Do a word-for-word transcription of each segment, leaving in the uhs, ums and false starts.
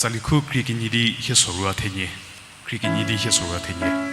Tsali khu krie kenyi di hie sorou a thenie. Krie kenyi di hie sorou a thenie.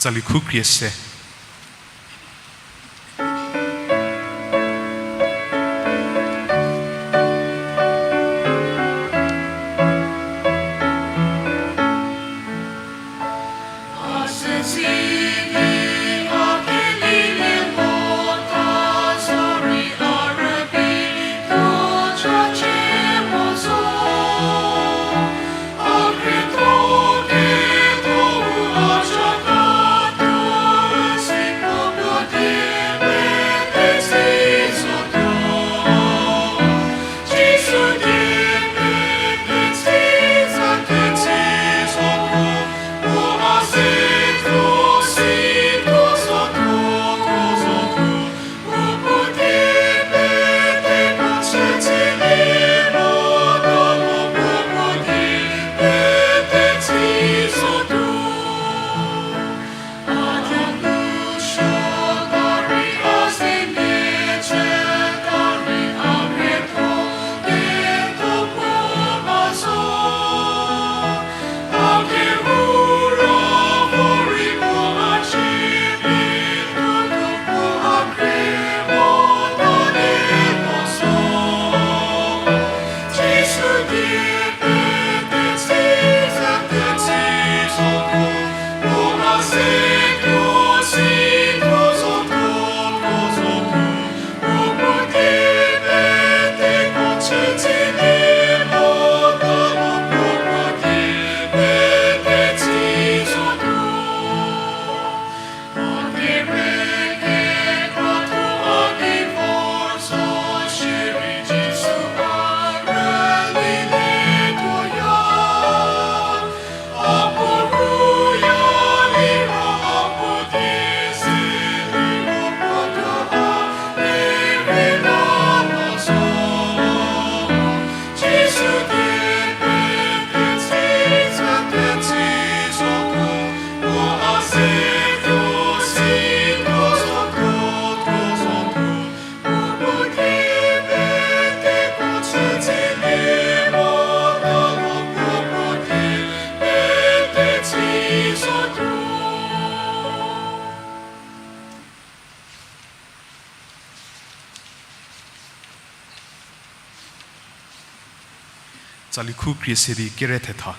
Tsali khu krie se. Tsali khu krie se di kere thetha.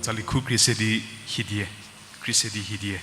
Tsali khu krie se di hidie, krie se di hidie.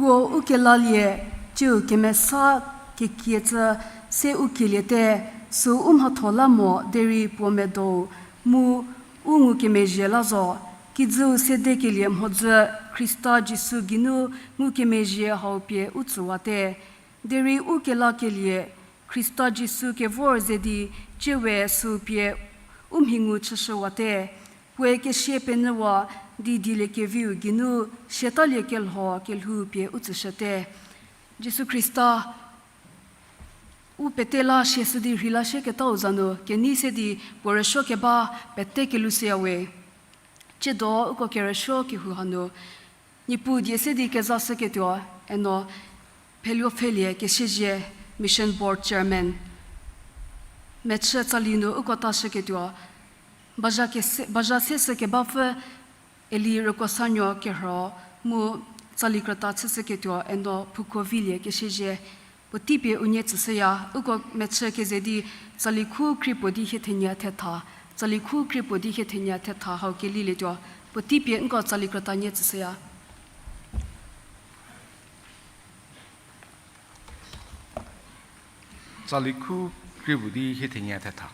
Puo u kelalie, ciu kemesa kekiecü se u keliete, süu u mhatho la mo derei puo medou mu u ngukemezhie la zo. Kijüu sedekelie mhodzü Khrista Jisu geinu ngukemezhie hau pie u tsüwate. Derei u kelakelie Khrista Jisu kevor ze di, ciewe süu pie u mhi ngu chüshüwate, puoe kesia penyüwa di dieliekeviu geinu siatalie kelho kelhou pie u tsüshüte. Jisu Khrista u pete la siashü di rheila shieketau za nu kenei se di puo rüsuo keba pete kelushüyawe. Tsiedo uko kerüsuo kehou hanu, Niepuu die se di kezashüketuo, eno Pheluopfhelie Kesiezie, Mission Board Chairman, mechü tsali nu uko tashüketuo, bazha kese-, bazha seshü kebapfü Eli Rükosanuo Kerho mu tsali krüta chüshüketuo, eno Phukovilie Kesiezie, puotei pie unie tsüshüya. Uko mechü keze di tsali khu krie puo di hie thenie thetha, tsali khu krie puo di hie thenie thetha hau kelilietuo, puotei pie nko tsali krüta nie tsüshüya. Tsali khu krie puo di hie thenie thetha.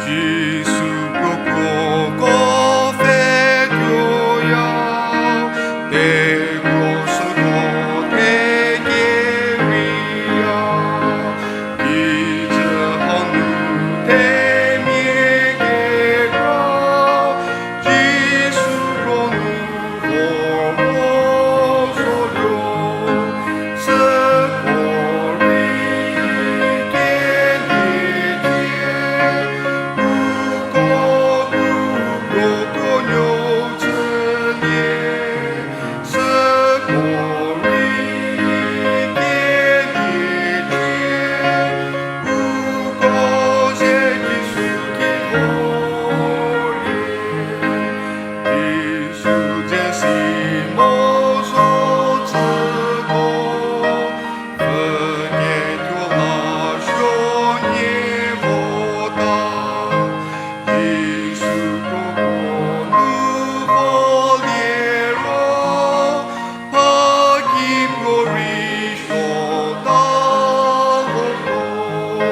Jisu kroko pfhe tuoya, tekuo süko thekeviya, kijü hanu themia kekra, Jisu kronu vor mo zotuo, süko rei kenie tie, uko kroko nuo chülie, süko rei kenie tie, uko ze Jisu ki vorlie. Jisu ze si mo zo tsüko, pfhüketuo la suo nie vota. Jisu kroko nu volie ro, mha ki puo rei suota votuo,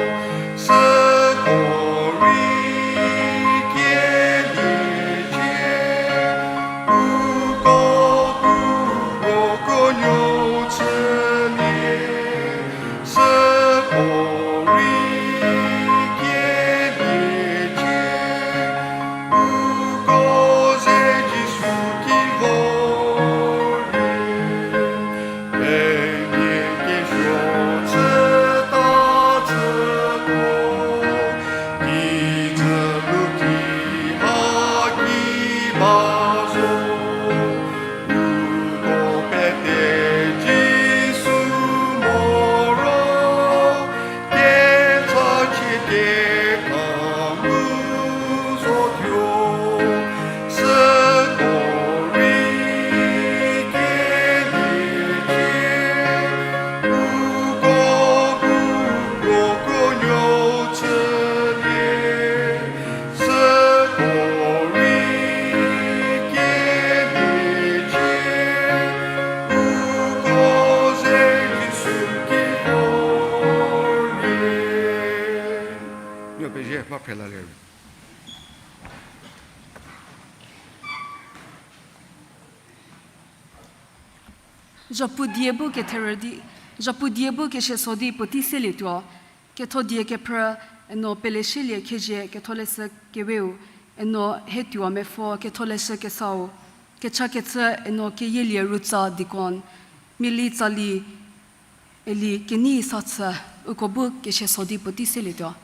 süko rei kenie tie, uko kroko nuo chülie, süko rei kenie tie, uko ze Jisu ki vorlie. Pemia kesuo chüta chüko, kijü nu ki ha ki ba zo, uko pete Jisu moro, kechachie kekra mu zotuo, süko rei kenie tie, uko kroko nuo chülie, süko rei kenie tie, uko ze Jisu ki vorlie. Nuo pezie, mha phrelalie. Zhapu die bu ketherü di, zhapu die bu kesieso di puotei selietuo, ketho die kephrü, eno Peleshielie Khezhie Ketholeshü Keweu, eno Hetuo Mepfo Ketholeshü Kesau, kechakechü eno Keyielie Rutsa Deacon, Mili Tsali, Eli Kenei Sachü, uko bu kesieso di puotei selietuo.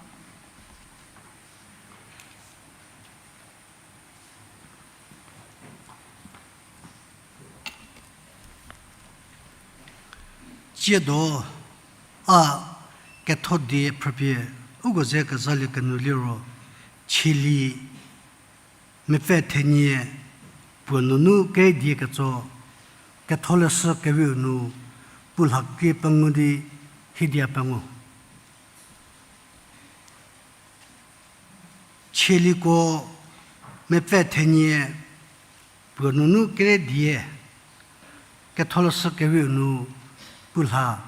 Tsiedo a ketho die phrüpie uko ze kezalie kenu liro, Cheli mepfü thenie puo nunu kedieketso Ketholeshü Keweu nu puo lha krie pengu di hiedia pengu. Cheliko mepfü thenie puo nunu kere die Ketholeshü Keweu nu puo lha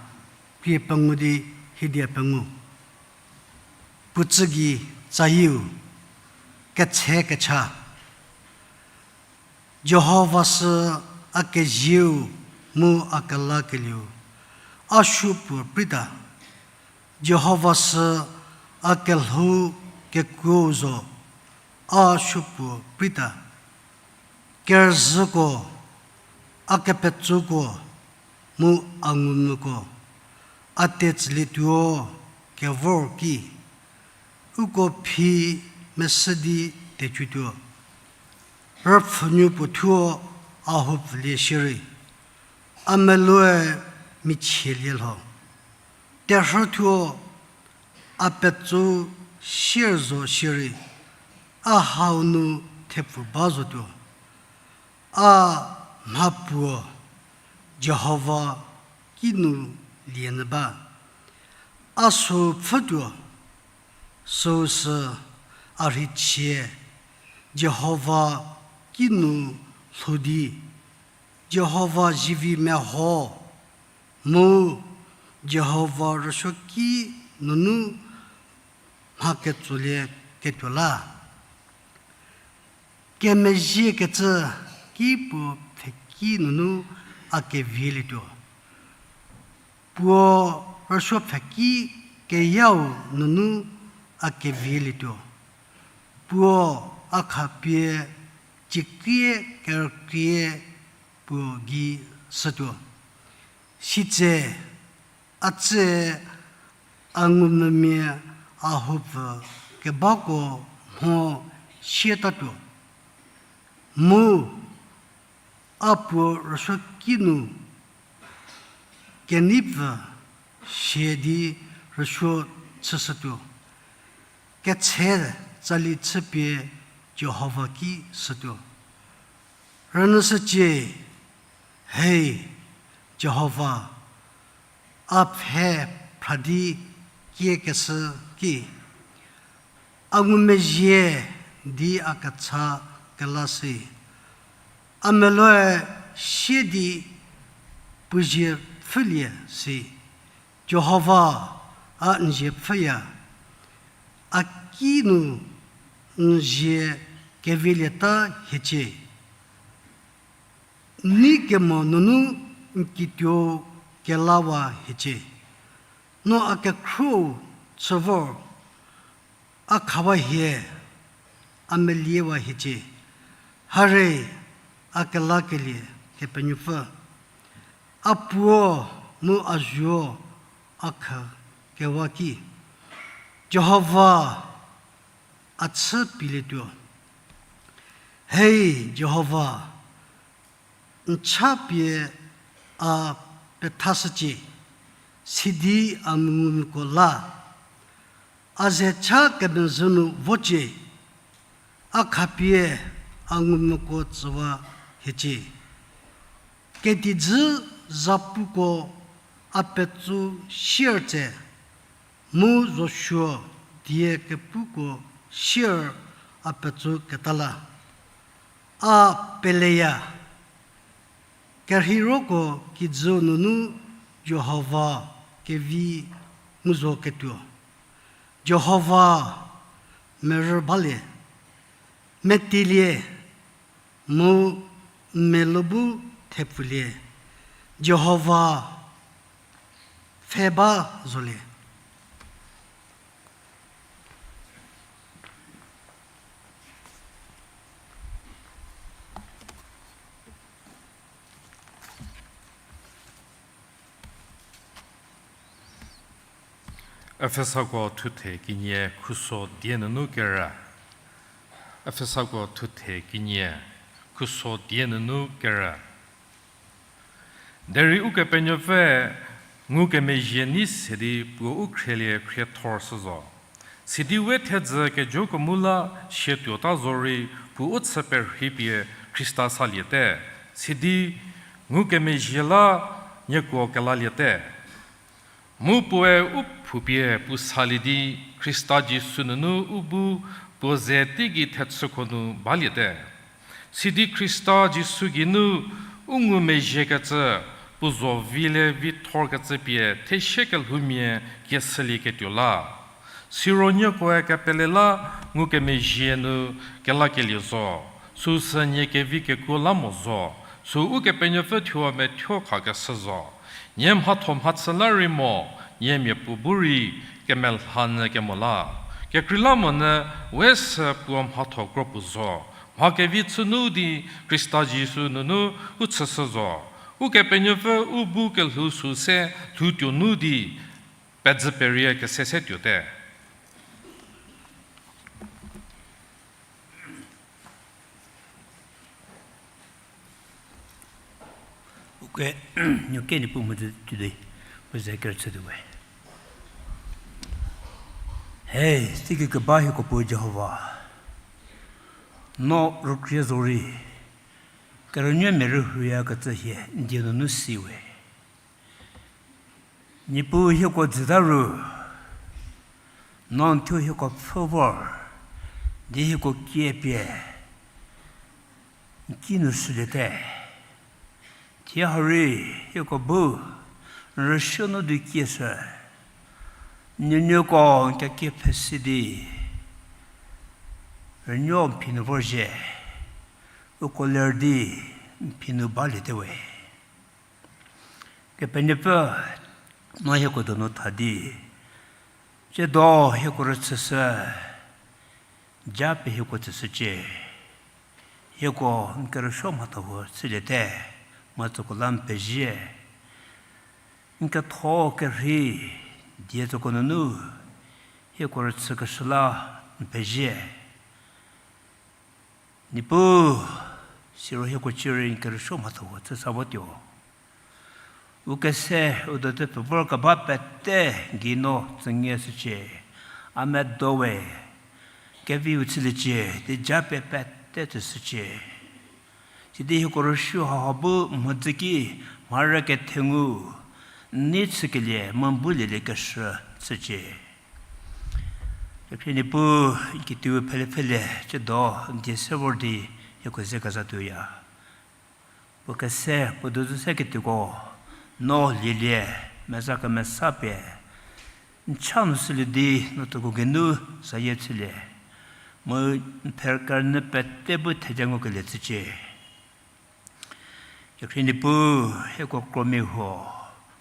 krie pengu di hiedia pengu. Puo tsü gei tsayieu, ketshe kecha, Jihova sü a kezieu mu a kelakelieu, a supuo preita. Jihova sü a kelhou kekuou zo, a supuo preita. Kerüzhüko, a kepetsouko, mu a ngumvüko, a tetsülietuo kevor ki, uko phi mesü di tecutuo. Rüpfhünuo puo thuo a houpfülie shierei, a meloe michielie lho. Terhü thuo a petsou sier zo shierei, a hau nu thepfu ba zotuo. A mhapuo Jihova kinu lie nyü ba. A süu pfhütuo, süu sü a rheichie Jihova kinu lhou di, Jihova zivi meho, mu Jihova rüsuoki nunu mha ketsolie ketuo la. Kemezhiekecü ki puo pfheki nunu a kevielietuo. Puo rüsuo pfheki keyau nunu a kevielietuo. Puo a khapie ciekrie kerükrie puo gei shütuo. Sitse a tsü a ngumvümia a houpfü kebako mho siatatuo. Mu a puo rüsuoki nu keneipfü sie di rüsuo chüshütuo. Ketshe tsali chüpie Jihova ki shütuo. Rünyüshücie, hei Jihova, a pfhe phra di kiekeshü ki, a ngumezhie di a kecha kelashü, a meloe sie di puo zie pfhülie si. Jihova, a n zie pfhüya, a ki nu n zie kevielieta hiecie. Nei kemo nunu n kituo kelawa hiecie. No a kekhruou chü vor, a khawa hie, a meliewa hiecie. Hare, a kelakelie Kepenuopfü, a puo mu a zuo a kha kewa ki, Jihova a chü pielietuo. Hei Jihova, n cha pie a pethashücie, sidi a mengumvüko la. A ze cha kemezhü nu vocie, a khapie a ngumvüko tsüwa hiecie. Kedidzü zapuko a petso sier tse, mu zosuo die kepuko sier a petso keta la. A peleya, kerheiroko kijüu nunu Jihova kevi ngu zo ketuo. Jihova merü balie, metielie, mu n melo bu thepfulie. Jihova pfhe ba zolie. Efesako thuthe kenie khuso die nunu kerü. Efesako thuthe kenie khuso die nunu kerü. Derei Ukepenuopfü ngukemezhie nei se di puo u khrielie khriethor shü zo. Sidi we thedzü kejoko mu la sie tuota zorei puo u chü perhei pie Khrista saliete. Sidi ngukemezhie la nieko kelaliete. Mu puoe u phou pie puo salie di Khrista Jisu nunu u bu puo ze teigei thechüko nu baliete. Sidi Khrista Jisu geinu u ngumezhiekecü puo zo vilie vithorkecü pie thesiekelhoumia kieshülieketuo la. Siro niekoe kepele la ngukemezhie nu kelakelie zo. Süu sü nie kevi kekuo la mo zo, süu Ukepenuopfü thuo methuo khakeshü zo. Nie mhatho mhachü la rei mo, nie mia puo bu rei kemelha nyü kemo la. Kekreilamonyü we sü puo mhatho kro puo zo. Mha kevi chünu di Khrista Jisu nunu u chüshü zo. Ukepenuopfü u bu kelhou süu se lhoutuo nu di pedzü perie kese se tuote. Uke, nuke Niepuu mhodzü tuo di, puo ze kerüchü tuo we. He, sikekeba hieko puo Jihova, no rükrie zo rei, kerünuomia rühüyakecü hie n die nunu si we. Niepuu hieko dzüta ru, no n thuo hieko pfhü vor, di hieko kie pie n ki nu shüliete. Thie hau rei hieko bu n rüsuo nu di kieshü, n nuonuoko n kekie phesi di rünuo n phi nu vorzhie, uko ler di n phi nu baliete we. Kepenuopfü, no hieko donu tha di, tsiedo hieko rüchüshü, japie hieko tsüshücie. Hieko n kerüsuo mhatho huo chüliete, mu tsüko la n pezie. N ketho kerhei die tsüko nunu hieko rüchükeshü la n pezie. Niepuu, siro hieko cierei n kerüsuo mhatho huo chü sa votuo. U kese, u dotepfü vorkeba pete gei no tsünie shücie. A medo we, keviu chüliecie, di japie pete tsüshücie. Sidi hieko rüsuo hauha bu mhodzü ki mharü kethengu n nei chükelie mu n bu lieliekeshü chücie. Kekhrie Niepuu, n kituo pfhele pfhele tsiedo n die se vor di hieko ze kezatuoya. Puo kese, puo dozü se ketuoko, no lielie, meza kemesa pie n cha nu shülie di no tsüko geinu zayie chülie. Mu n pfhe kerünyü pete bu theja ngukelie chücie. Kekhrie Niepuu, hieko kromia huo,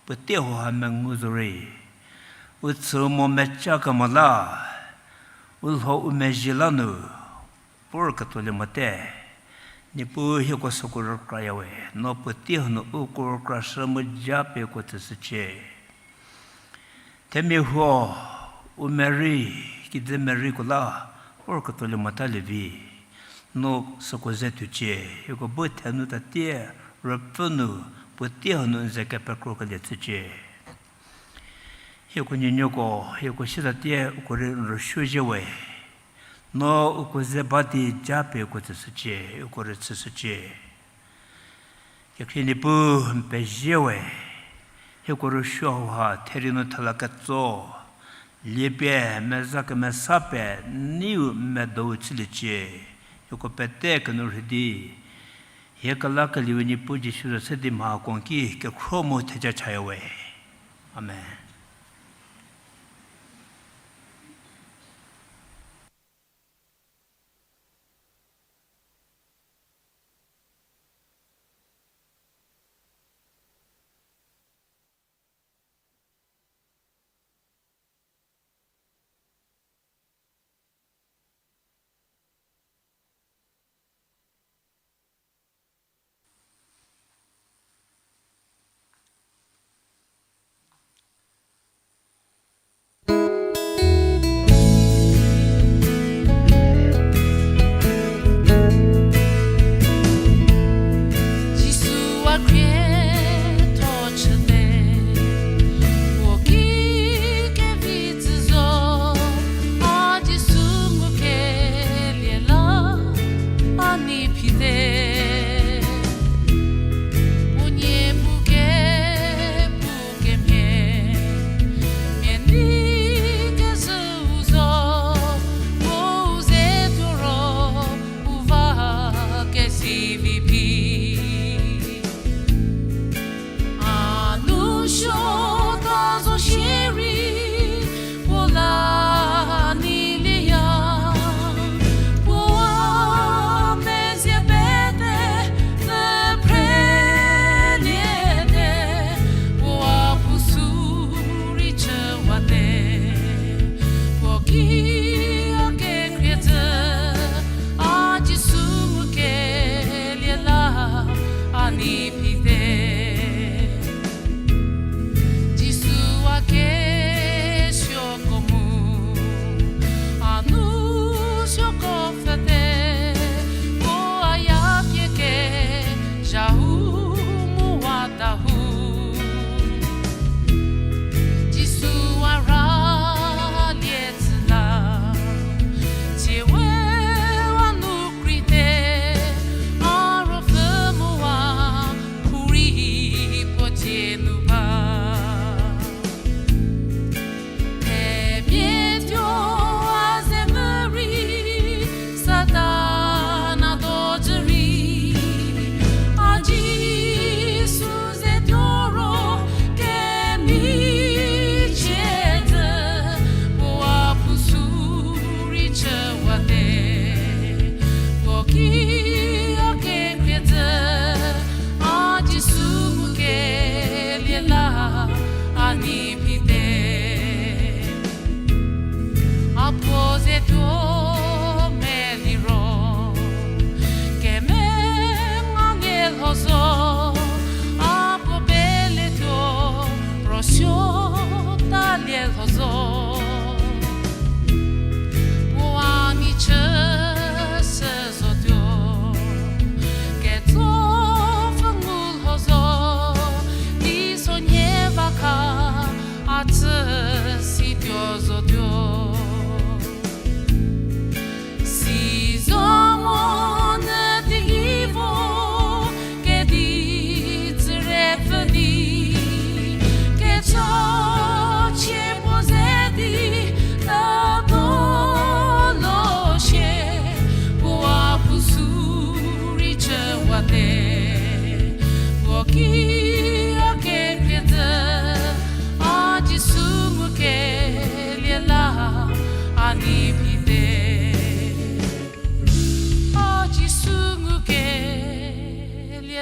puotei huo ha mengu zorei, u tsü mo meca kemo la, u lho u mezhie la nu vorketuolie mote. Niepuu hieko süko rükrayawe, no puotei hanu uko rükrashü mu japie uko tsüshücie. Themia huo, u merei, kijü mereiko la vorketuolie motalie vi, no süko ze tuocie, hieko bu thenu tatie, rüpfü nu, puotei hanu n ze kepekrokelie chücie. Hieko nuonuoko, hieko sietatie uko rei n rüsuo zhie we. No uko ze ba di japie uko tsüshücie, uko rüchüshücie. Kekhrie Niepuu n pezie we, hieko rüsuo hauha therie nu thela ketso, liepie meza kemesa pie n neiu n medou chüliecie, hieko pete kenu rhei di, hie kelakelieu Niepuu Jisu za se di mha hako n ki kekhro mu theja chaya we. Amen.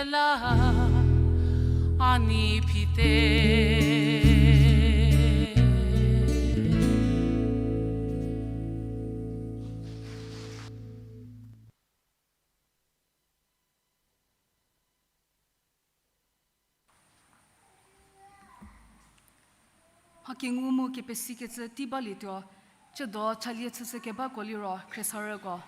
la a nei phite. Mhakengu mu kepesikecü tei balietuo, tsiedo chalie chüshü kebako liro khriesarüko.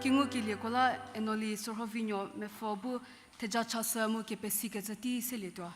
Mhakengu kelieko la Enoli Sürhovinuo mepfü bu theja chashü mu kepesikecü tei selietuo.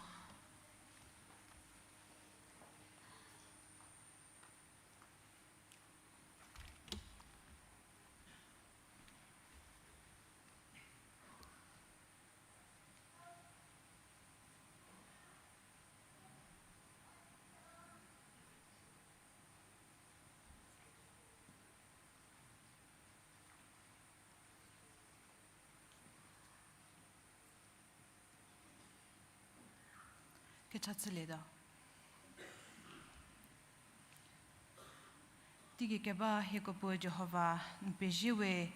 Kecha chülietuo. Teigei keba hieko puo Jihova, n pezie we.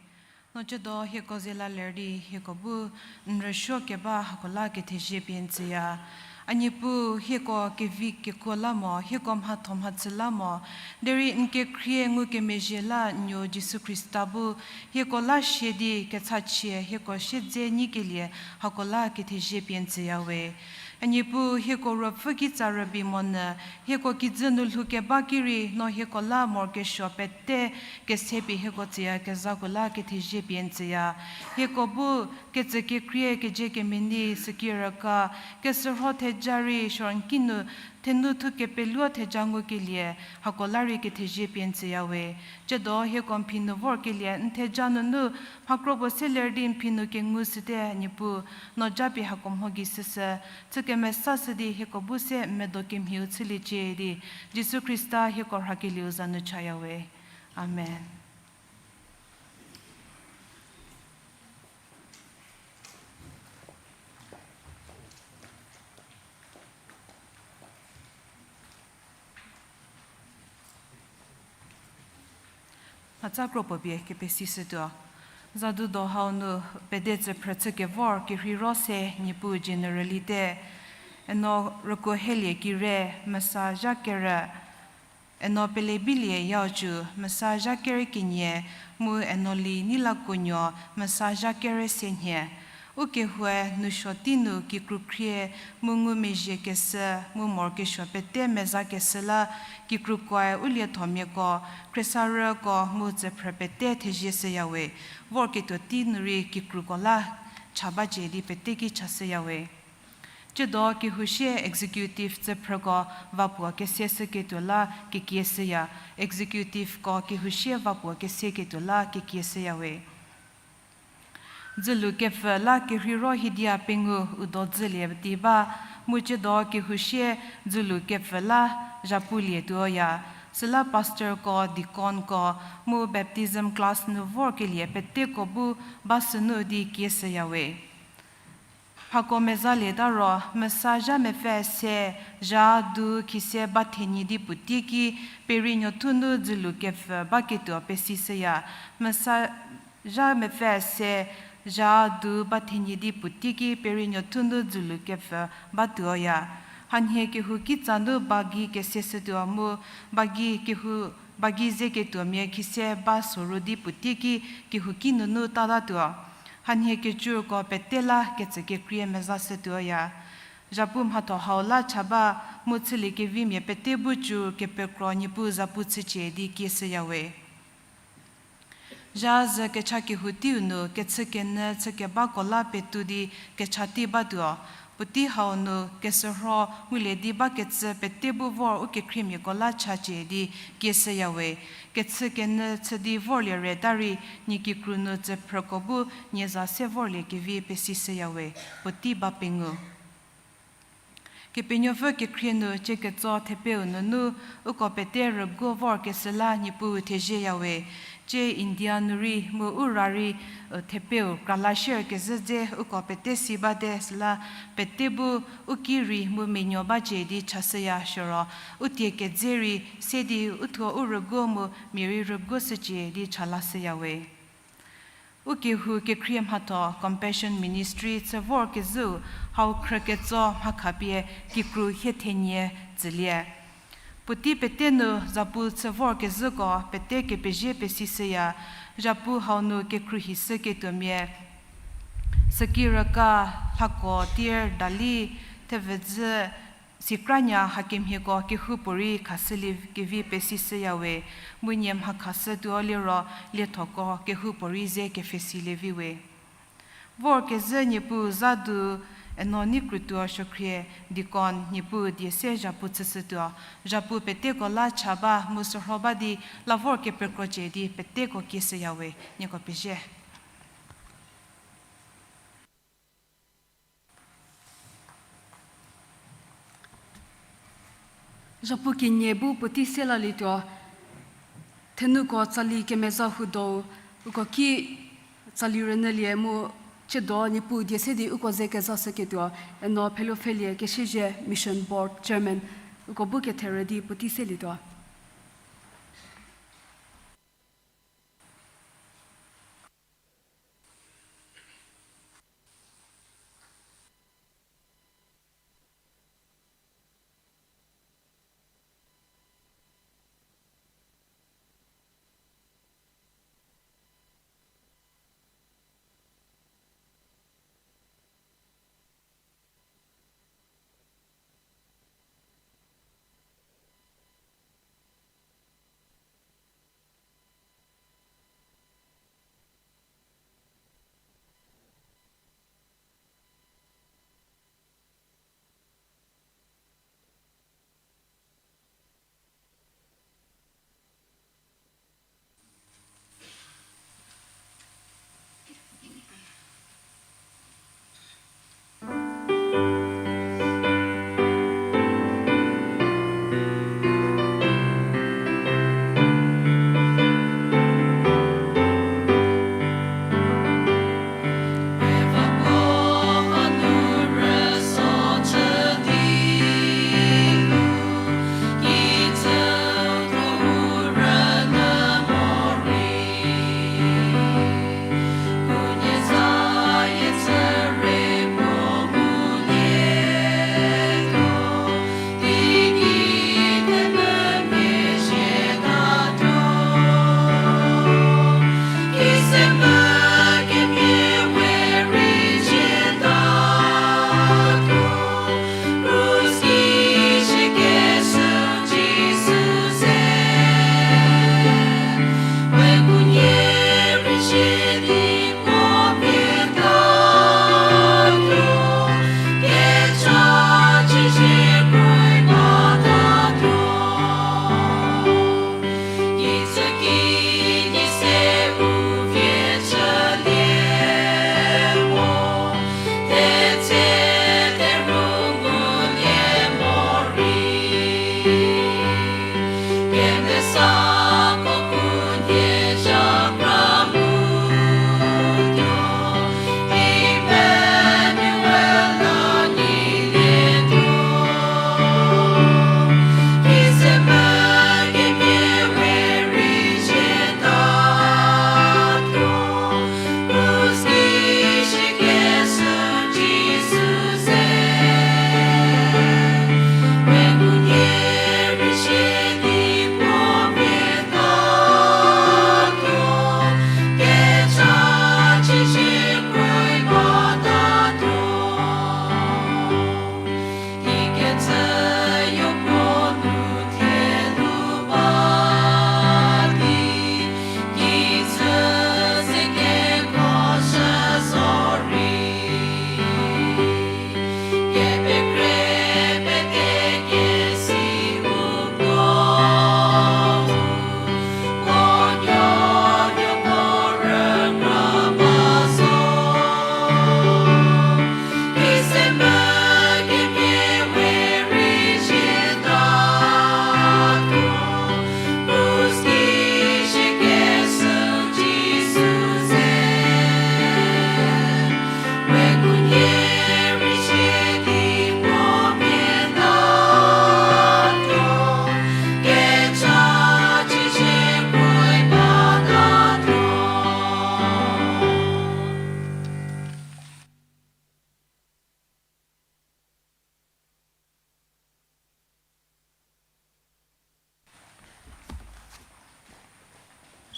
No tsiedo hieko ze la ler di hieko bu n rüsuo keba hako la kethezie pie n tsüya. A Niepuu, hieko kevi kekuo la mo, hieko mhatho mhachü la mo, derei n kekhrie ngukemezhie la n nuo Jisu Khrista bu hieko la sie di kechachie hieko siedze nyikelie hako la kethezie pie n tsüya we. A Niepuu, hieko ruopfü kitsa rübei monyü, hieko kijü nu lhou keba ki rei no hieko la morokesuo pete kese pie hieko tsüyakezhako la kethezie pie n tsüya. Hieko bu ketsü kekhrie kezie kemenei süki rüka, kesürho theja rei suo n kinu thenu thu kepeluo theja ngukelie hako la rei kethezie pie n tsüya we. Tsiedo hieko n phi nu vorkelie n theja nunu mhakro puo se ler di n phi nu kengu shüte, Niepuu, no japie hako mho gei shüshü, chü kemesashü di hieko bu se n medo kemhieu chüliecie di, Jisu Khrista hieko rhakelieu za nu chaya we. Amen. Mhatsa kro puo pie kepesishütuo. Zadu do hau nu pede tsüphrü chükevor kerheiro se Niepuu generalite, eno rükuo helie kire mesa zha kerü, eno pelebilie yaocu mesa zha kerü kenie, mu eno li neilakuonuo mesa zha kerü se nhie. Ukehoue nousuo tei nu kikru khrie mu ngumezhie keshü mu morokesuo pete mezakeshü la kikrukoe u liethomiako, khriesarüko mu tsüphrü pete thezie shüya we. Vorketuo tei nu rei kikruko la cha bacie di pete ki chashüya we. Tsiedo kehousie executive tsüphrüko va puo kese shüketuo la kekie shüya, executiveko kehousie va puo kese ketuo la kekie shüya we. Dzülu kepfü la kerheiro hidia pengou u do dzülie di ba, mu tsiedo kehousie dzülu kepfü la zhapulietuoya. Süla pastorko, deaconko, mu baptism class nu vorkelie peteko bu ba sünu di kieshüyawe. Hako mezalieta ro, mesa zha mepfü se, zha du khise ba thenyi di puoteiki, peri nuothu nu dzülu kepfü baketuo pesishüya. Mesa zha mepfü se, zha du ba thenyi di puoteiki, peri nuothu nu dzülu kepfü batuoya. Hanhie kehou kitsa nu ba gei keseshütuo mu, ba gei kehou, ba gei ze ketuomia khise ba soru di puoteiki, kehouki nunu tatatuo. Hanhie kecüko pete la ketsükekrie mezashütuoya. Zhapu mhatho hau la cha ba, mu chüliekevimia pete bu cü kepekro Niepuu zapu chücie di kieshüyawe. Zha zü kecha kehou teiu nu kechükenyü chükebako la petou di kecha tei batuo. Puotei hau nu kesürho ngulie di bakecü pete bu vor ukekhriemiako la chacie di kieshüyawe. Kechükenyü chü di vorlie re ta rei, nie kikru nu tsüphrüko bu nie za se vorlie kevi pesishüyawe. Puotei ba pengou. Kepenuopfü kekhrie nu cie ketso thepeu nunu uko pete rüguo vorkeshü la Niepuu thezieyawe. Cie India nu rei mu u ra rei, thepeu kralashierkezhü dze uko pete si bate süla pete bu u ki rei mu menuo bacie di chashüya shüro, u tie kedze rei se di u thuo u rüguo mu mia rei rüguo shücie di chalashüyawe. U kehou kekhrie mhatho Compassion Ministry chü vorkezhüu hau khrüketso mhakhapie kikru hie thenie tsülie. Puotei pete nu zapu chü vorkezhüko pete kepezie pesishüya, zapu hau nu kekhruohishüketuomia. Süki rüka, lhako, tier, dali, thevüdzü, sikranya hakemhieko kehoupuorei khashülie kevi pesishüyawe, mu nie mhakhashütuo liro liethoko kehoupuorei ze kepfhesilie viwe. Vorkezhü Niepuu za du eno nei krutuo suokhrie deacon Niepuu die se zapu chüshütuo, zapu peteko la cha ba mu sürho ba di la vor kepekrocie di peteko kieshüyawe, nieko pezie. Zapu kenie bu puotei se lalietuo, thenuko tsali kemeza hudo, uko ki tsali rünyülie mu chiedo Niepuu die se di uko ze kezashüketuo, eno Phelopfhelie Kesiezhie Mission Board Chairman, uko bu ketherü di puotei selietuo.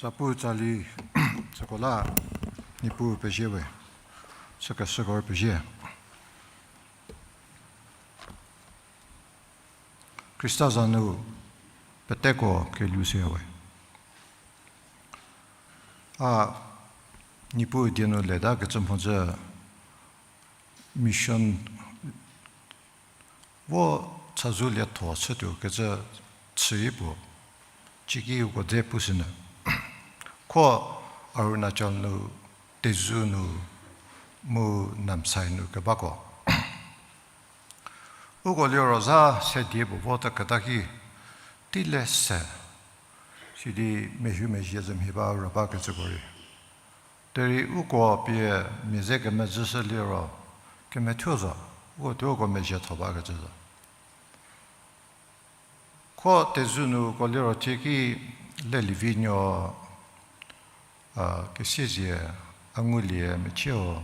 Tapu tsali, süko la, Niepuu pezie we, sükeshüko rei pezie. Khrista za nu peteko kelhou se we. A, Niepuu die nu leta kecü mhodzü mission vo chazou lietho chütuo kecü chüi puo, ciki uko dze pushünyü. Kho Arunachal nu, Tezu nu, mu Namsai nu kebako. Uko liro za se die puo vo ta keta ki, teile se, sidi mehumezhie zü mhi ba ro bakecüko rei. Derei uko pie mia ze kemezhüshü liro, kemethuo zo, uko thuo uko mezhie tho bakecü zo. Kho Tezu nu uko liro ciki Lelievi nuo, a, Kesiezie, Angulie, Mechie-o,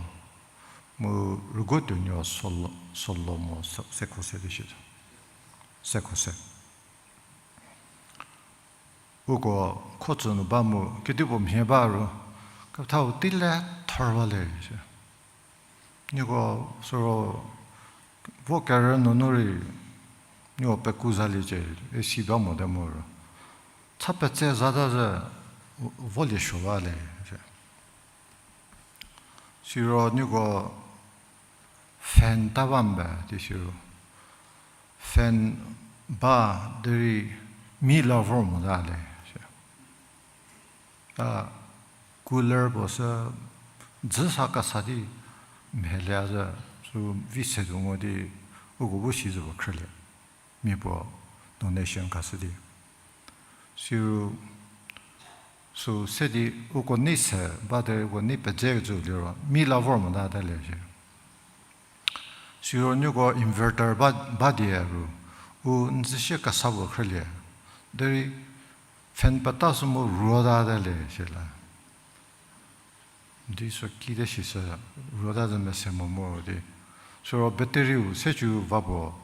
mu Rüguotuonuo Solo-, Solomo se-, sekho se di shi. Sekho se. Uko kho tsü nu ba mu, kedipuo mhie ba ru, kethau teile thor ba le shi. Nieko süro vo kerü nunu rei, nieko peku zaliecie, isi ba mote mu ro. Cha petse zata ze, volie suo ba le shi. Siro nieko fan ta ba mbe di siro. Fan ba derei mi la vor mota le shi. A, cooler puo sü dzü sa kesa di mhielie zü, sü vi se tuo ngu di uko bu si zü puo khrülie. Mia puo donation khashü di. Siro sü se di uko nei se ba derei uko nei pedze zü liro, mi la vor mota ta le shi. Siro nieko inverter ba, ba die ru, u n zü sie kesa puo khrülie. Derei fan peta sü mu ruota ta le shi la. Di sü kite shi sü ruota zü mese mo mo di. Siro battery-u se cü va puo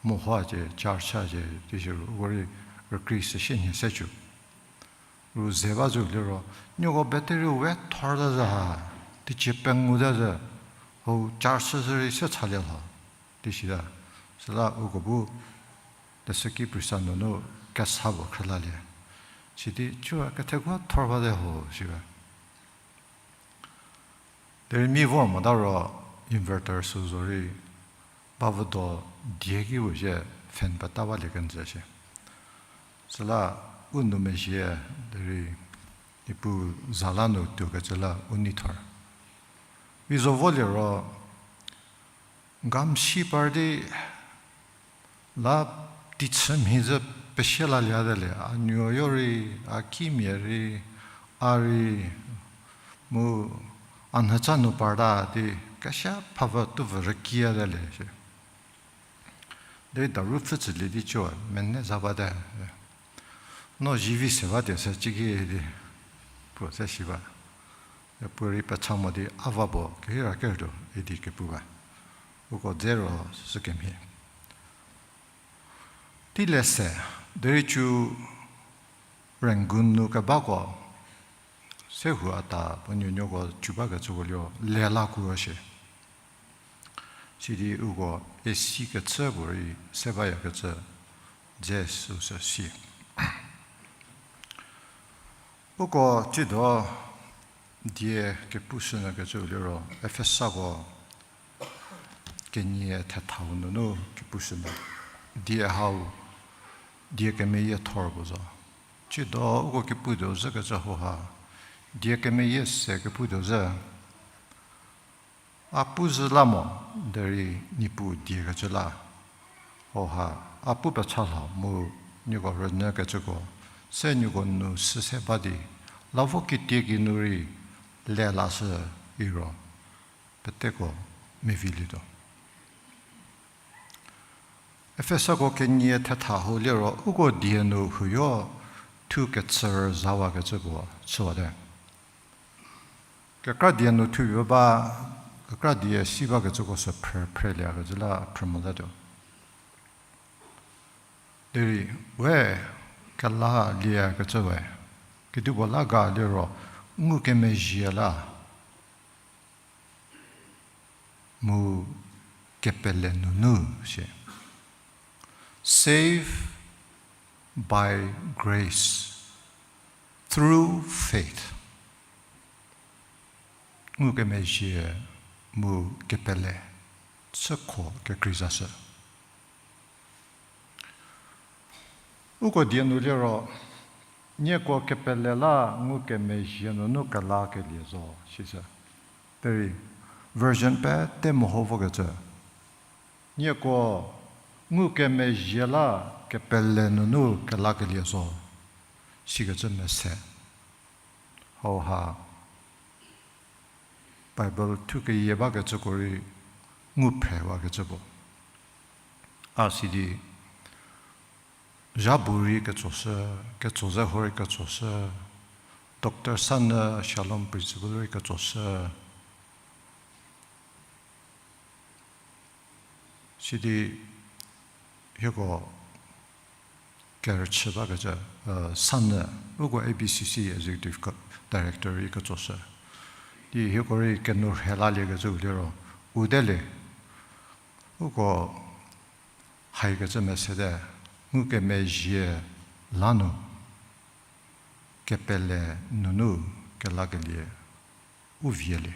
mehoacie, charge-acie, di siro uko rei rükrie se shie nhie se cü. Ru ze ba zü liro, nieko battery-u we thor ta zü ha, teicie pengu ta zü, hau charge shü rei se chalie lho, di shita. Süla uko bu, leshüki prisa nunu kesa puo khrülalie. Sidi cü kethekuo thor bate ho, shi ba. Derei mi vor mota ro inverter sü zorei, ba vüdo die ki puo zhie fan peta balie kenjü shie. Süla u nou mezhie derei Niepuu za la nu tuokecü la u nei thor. Vi zo volie ro, gam si par di la teichü mhi zü pesie lalie ta le, a nuoyo rei, a kimia rei, a rei, mu a nhatsa nu parta di kesia phapfü tupfü rükia ta le shi. Derei daru pfhütsülie di cü mene za bate. No zivi se ba die se ciki di puo se shi ba. Puo rei pecha mo di a va puo kehira kertuo idi kepu ba. Uko dze ro sükemhie. Teile se, derei cü Rangoon nu kebako, se hu a ta puo nuonuoko cü bakecüko liro le la kuo shie. Sidi uko A C kechü puorei se bayakecü dze süsü si. Uko tsiedo die kepushünyü kecü liro Efesako kenie thethau nunu kepushünyü. Die hau, die kemeyie thor puo zo. Tsiedo uko keputuo zhükecü hauha, die kemeyie se keputuo zhü. A pu zhü la mo, derei Niepuu diekecü la. Hauha, a pu pecha lho mu nieko rünyükecüko, se nieko nu süse ba di, la vo kitiekinu rei le lashü iro, peteko mevilietuo. Efesako kenie thetha hau liro uko die nu huoyo thu kechü rüzawakecü puo chüwate. Kekra die nu thuo ba, kekra die si bakecüko sü phrü, phrüliekecü la phrü motatuo. Derei we kela liekecü we, Kedipuo la ga liro, ngukemezhie la, mu kepele nunu shie. Saved by grace through faith. Ngukemezhie mu kepele, chükho kekreizashü. Uko die nu liro, nieko kepele la ngukemezhie nunu kelakelie zo, sishü. Derei, version pete meho vokecü. Nieko ngukemezhie la kepele nunu kelakelie zo, sikecü mese. Hauha Bible thukeyie bakecüko rei ngu phrewakecü puo. A sidi, zhabu rei ketsoshü, ketso ze ho rei ketsoshü, Doctor Sanü Shalom Principle rei ketsoshü. Sidi hieko kerüchü bakecü, Sanü, uko A B C C Executive Director rei ketsoshü. Di hieko rei kenourhe laliekecü u liro, u de le, uko haikecü mesete, ngukemezhie la nu kepele nunu kelakelie u vie le.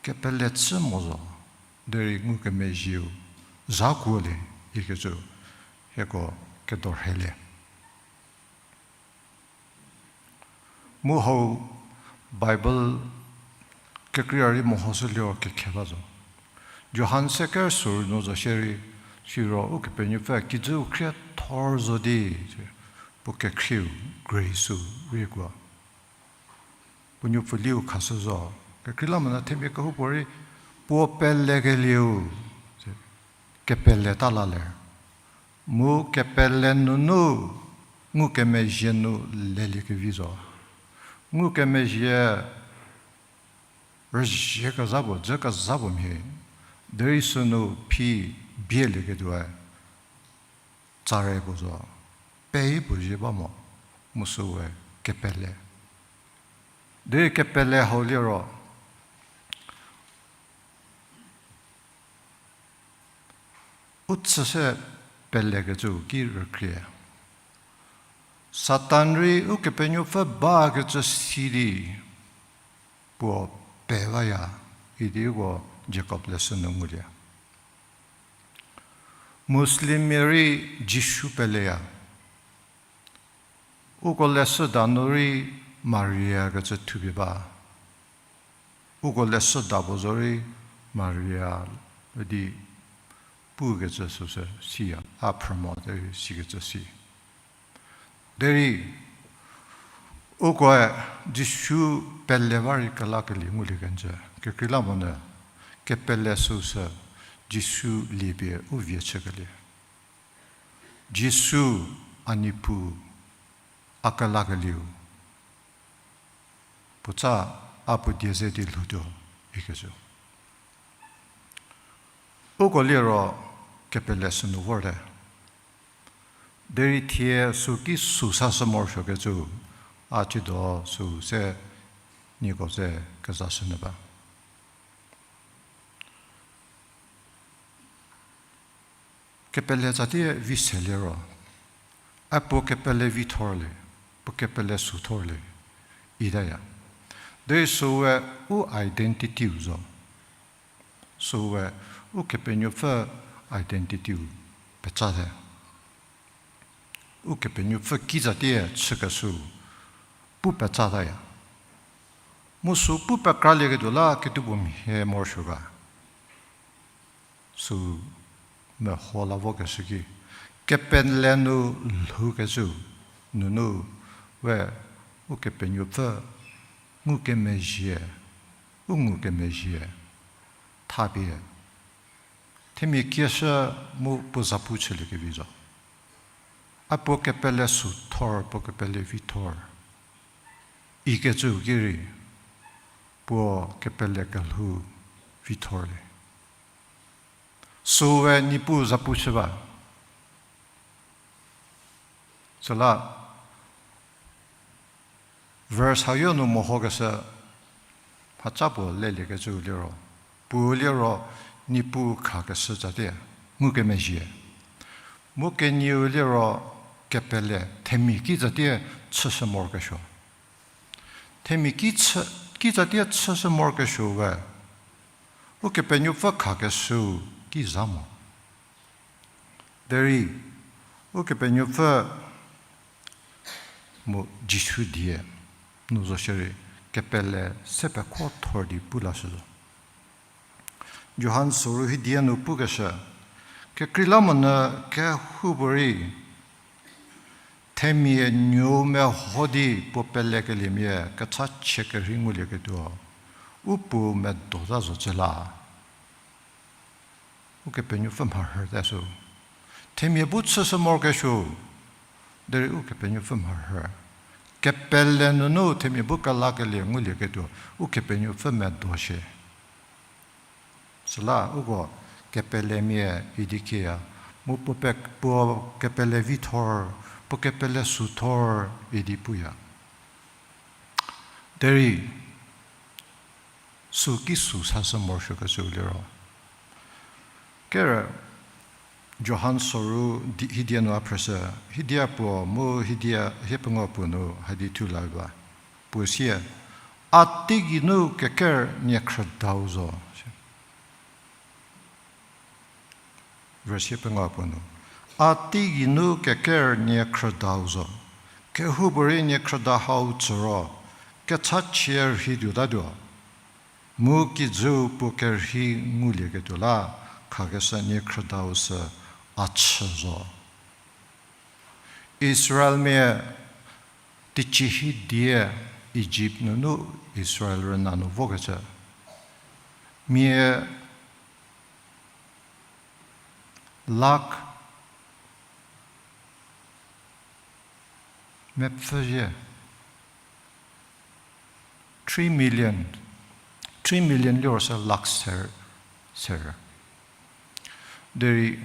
Kepele chü mo zo, derei ngukemezhieu za kuo le, ikecü hieko kedourhelie. Mu hau Bible kekreiya rei mehoshü liro kekhe ba zo. Johan se ker süu nu zo shierei, siro Ukepenuopfü kijüu khriethor zo di, puo kekhrieu grace-u rei kuo. Puo nuopfüliu khashü zo. Kekreilamonyü themia kehoupuorei puo pelekelieu kepele ta la ler. Mu kepele nunu ngukemezhie nu leliekevi zo. Ngukemezhie rüzhie kezha puo, dzü kezha puo mhie, derei sünu phi bielieketuoe tsare puo zo, pei puo zhie ba mo, mu süwe kepele. Derei kepele hau liro, u chüse pelekecüu ki rükrie. Satan rei Ukepenuopfü bakecü si di puo pe baya, idi uko Jakob leshü nu ngulie. Muslimmia rei Jisu peleya. Uko leshüda nu rei Maria kecü thupie ba. Uko leshüda puo zorei Maria idi pukecü süsü siya, a phrü mo derei sikecü si. Derei ukoe Jisu pele ba rei kelakelie ngulie kenjü. Kekreilamonyü kepele süsü Jisu liepie u vie chükelie. Jisu a Niepuu, a kelakelieu. Puotsa a puo die ze di lhoutuo ikecü. Uko liro kepele sünu vorte. Derei thie süki sü sashü morosuokecü, a ciedo sü se nieko ze kezashünyü ba. Kepele tsatie vi se liro, a puo kepele vithorlie, puo kepele süthorlie, itaya. Derei süwe u identity-u zo. Süwe Ukepenuopfü identity-u petsate. Ukepenuopfü kitsatie chükeshü pu petsataya. Mu sü pu pekralieketuo la kedipuo mhie morosuo ga. Sü meho la vokeshü ki, kepele nu lhoukecü nunu we Ukepenuopfü ngukemezhie, u ngukemezhie thapie themia kieshü mu puo zapu chüliekevi zo. A puo kepele süthor, puo kepele vithor ikecü ki rei, puo kepele kelhou vithorlie. Süwe Niepuu zapu chü ba. Süla Verse hau nu mehokeshü, mhaca puo leliekecü liro, puo liro, Niepuu khakeshü tsatie ngukemezhie. Mu kenieu liro, kepele themia ki tsatie chüshü morokesuo. Themia ki chü, ki tsatie chüshü morokesuo we, Ukepenuopfü khakeshüu ki za mo. Derei, Ukepenuopfü mu Jisu die nu zo shierei, kepele se pekhothor di pu lashü zo. Johan soru hidie nu pukeshü, kekreilamonyü kehoupuorei themia nuou meho di puo pelekeliemia kechachie kerhei ngulieketuo, u Puo medota zo cü la. Ukepenuopfü mharhü te sü. Themia bu chüshü morokesuo, derei Ukepenuopfü mharhü. Kepele nunu themia bu kelakelie ngulieketuo, Ukepenuopfü medo shie. Süla uko kepelemia idi kieya, mu puo pe-, puo kepele vithor, puo kepele süthor idi puya. Derei, sü ki sü sashü morosuokecü liro, kere Johan soru di-, hidie nu a phrüshü, hidie puo mu hidie hie pengou puo nu hadi thu la ba. Puo sie, a teigei nu keker niekhrüdau zo. Verse hie pengou puo nu, a teigei nu keker niekhrüdau zo. Kehoupuorei niekhrüda hau tsü ro, kechachie rhei tuotatuo. Mu kijüu puo kerhei ngulieketuo la, khakeshü niekhrüdau sü a chü zo. Israelmia teicie hiedie Ijipt nunu Israel rüna nu vokecü, mia lakh mepfü zhie, three million, three million liro sü lakh ser, ser. Derei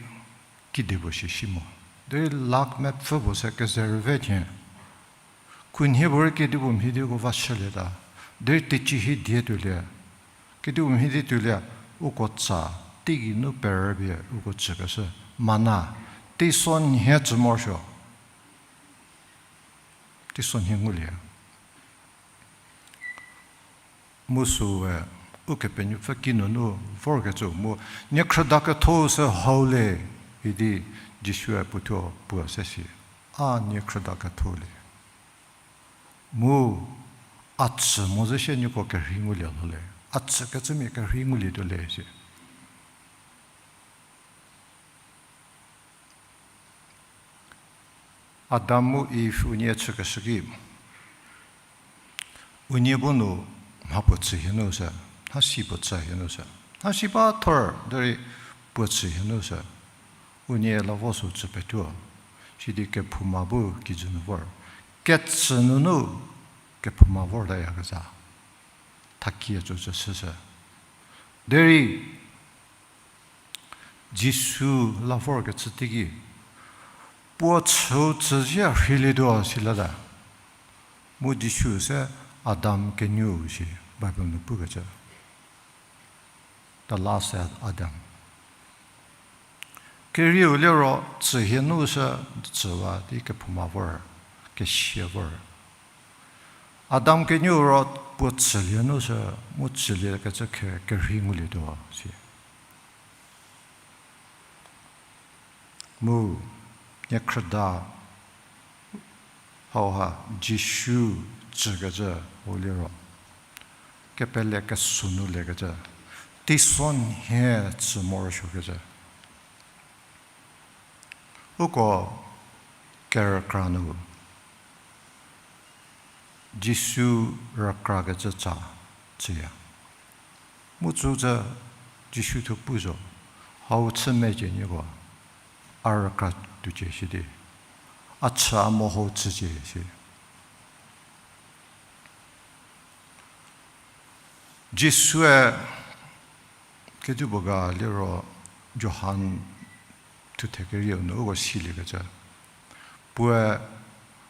kedipuo shi shi mo. Derei lakh mepfü puo sü kezerüve thie, khunhie puorei kedipuo mhie di uko va chülieta. Derei teicie hiedie tuolie, kedipuo mhie di tuolie, uko tsa, teigei nu perüpie uko tsükeshü, mana, teisonhie tsü morosuo. Teisonhie ngulie. Mu süe, Ukepenuopfü kinunu vorkecü mu, niekhrüda ketho sü hau le, idi Jisue puothuo puo se shi, a niekhrüda ketho le. Mu, a tsü mo zhü shie nieko kerhei ngulie lho le, a tsükecümia kerhei ngulietuo le shi. Adam mu Eve unie chükeshü ki, unie bu nu mha puo tsü hie nu sü, mhasi puo tsü hie nu sü, mhasi ba thor derei puo tsü hie nu sü, unie la vo sü tsü petuo, sidi kephouma bu kijü nu vor, ketsü nunu kephouma vortayakezha, thakie tsü tsü shüshü. Derei Jisu la vorkecü teiki, puo chüu tsüzhie rheilietuo silieta. Mu Jisu se Adam kenieu shi Bible nu pukecü, the last Adam. Kerieu liro tsü hie nu sü tsüwa di kephouma vor, kesia vor. Adam kenieu ro puo tsülie nu sü, mu tsüliekecü khe kerhei ngulietuo si. Mu niekhrüda hauha Jisu tsükecü u liro, kepele kesü nu lekecü, teisonhie tsü morosuokecü. Uko kerükra nu Jisu rükrakecü tsa tsüya. Mu tsütsü Jisu thuo pu zo, hau chü mecie nieko, a rükra tuocie shi di, a chü a meho chücie shi. Jisue kedipuo ga liro Johan thuthe kerieu nu uko siliekecü, puoe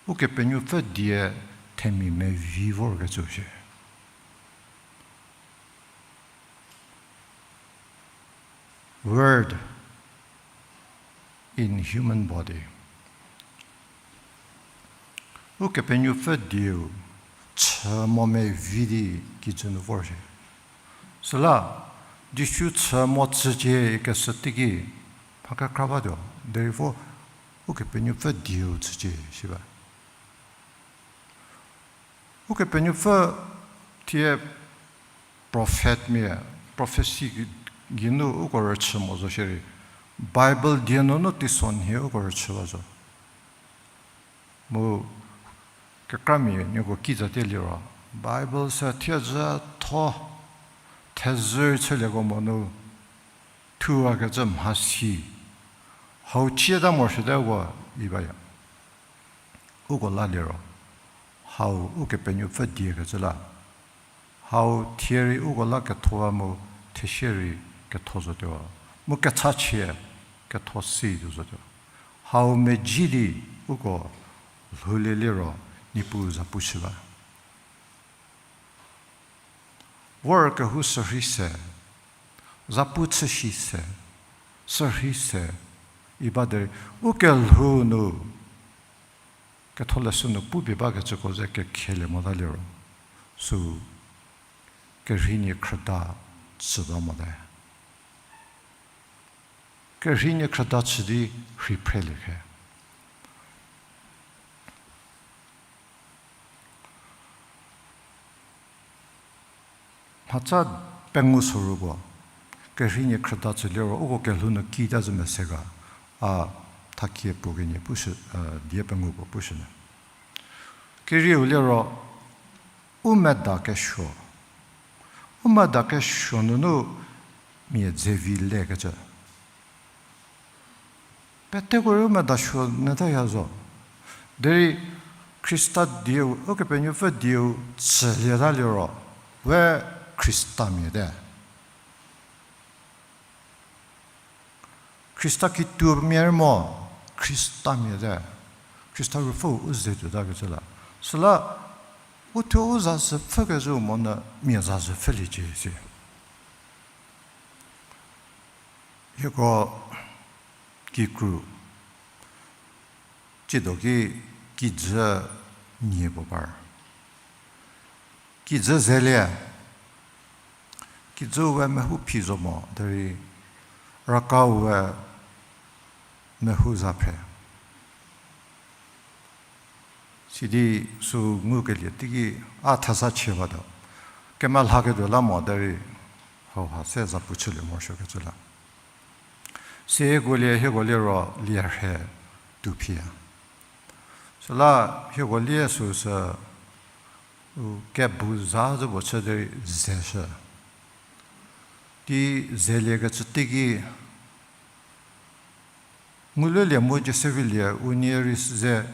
Ukepenuopfü die themia mevi vorkecü shie. Word in human body. Ukepenuopfü dieu chü mo mevi di kijü nu vor shie. Süla, Jisu chü mo chücie ikeshü teiki, mha kekra batuo, derei vo Ukepenuopfü dieu chücie shi ba. Ukepenuopfü thie prophetmia, prophecy geinu uko rüchü mo zo shierei, Bible die nunu teisonhie uko rüchü ba zo. Mu kekramia nieko kizatie liro, Bible sü thiedzü tho, thezhü chülieko monu, thuwakecü mhasi, hau chieta morosuote uko, i baya. Uko la liro, hau Ukepenuopfü diekecü la, hau thie rei uko la kethowa mu thesie rei ketho zotuo, mu kechachie ketho si tuo zotuo. Hau meji di uko lhoulie liro Niepuu zapu chü ba. Vor kehou sürhei se, zapu chü shi se, sürhei se, i ba derei, u kelhou nu, ketholeshü nu pupie bakecüko ze kekhelie mota liro, sü kerhei nie khrüda chüta mote. Kerhei nie khrüda chü di rhei phrelie khe. Mhatsa pengou soru puo, kerhei nie khrüda chü liro uko kelhou nu kita zhü mese ga, a thakie puo kenie pushü, die pengou puo pushünyü. Kerieu liro, u meda kesuo. U meda kesuo nunu mia dze vi lekecü. Peteko rei u meda suo nyütaya zo. Derei Khrista dieu, Ukepenuopfü dieu tsülieta liro, we Khristamia te. Khrista kituomia rei mo, Khristamia te. Khrista ruopfü u ze tuotakecü la. Süla, uthuo u za zhü pfhükecü monyü mia za zhü pfhüliecie si. Hieko kikru, tsiedo ki kijü nie puo par. Kijü zelie, kijüu we mehou phi zo mo derei, rakau we mehou za phre. Sidi sü ngukelie teiki a theza chie batuo. Kemelhaketuo la mo derei hauha se zapu chülie morosuokecü la. Siekolie hieko liro lie rhe tuo phiya. Süla hieko lie süsü, u kebu za zhü puo chü derei zeshü. Di zeliekecü teiki, ngulelie mu Joseph-ie unie rei ze